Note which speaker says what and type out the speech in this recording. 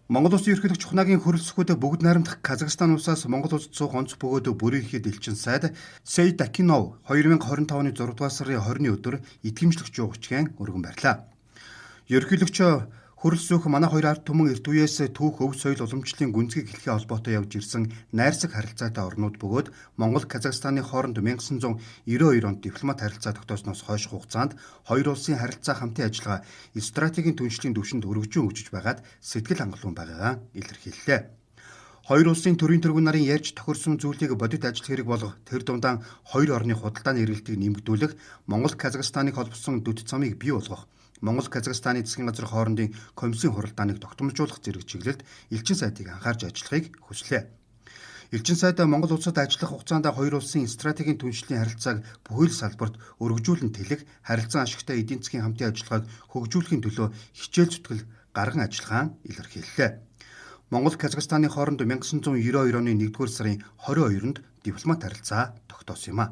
Speaker 1: Монгол Улсын ерөнхийлөгч Ухнагийн хөрөлсөхүүд бүгд найрамдах Казахстан улсаас Монгол улсад суух онц бөгөөд бүрийн ихэд элчин сайд Сейдакинов 2025 оны 6 дугаар сарын 20-ны өдөр итгэмжлэгч жуугчгийн өргөн барьлаа. Ерөнхийлөгч хөрөлсөх манай хоёр ард түмэн эрт үеэс түүх өв соёл уламжлалын гүнзгий хэлхээ холбоотой явж ирсэн найрсаг харилцаатай орнууд бөгөөд Монгол Казахстаны хооронд 1992 онд дипломат харилцаа тогтоосноос хойш хугацаанд хоёр улсын харилцаа хамтын ажиллагаа стратегийн түншлэлийн түвшинд өргөжин хөгжиж байгаад сэтгэл хангалуун байгаагаа илэрхийллээ. Хоёр улсын төрийн тэргүүн нарын ярьж тохирсон зүйлийг бодит ажил хэрэг болгох, тэр дундаа хоёр орны худалдааны эргэлтийг нэмэгдүүлэх, Монгол Казахстаныг холбосон дөд замыг бий болгох, Монгол Казахстаны засгийн газар хоорондын комиссийн хуралдааныг тогтмолжуулах зэрэг чиглэлд элчин сайдыг анхаарч ажиллахыг хүслээ. Элчин сайд Монгол улсад ажиллах хугацаанд хоёр улсын стратегийн түншлэлийн харилцааг бүхэл салбарт өргөжүүлэн тэлэх, харилцан ашигтай эдийн засгийн хамтын ажиллагааг хөгжүүлэхийн төлөө хичээл зүтгэл гарган ажиллагаа илэрхийллээ. Монгол Казахстаны хооронд 1992 оны 1-р сарын 22-нд дипломат харилцаа тогтоосон юм а.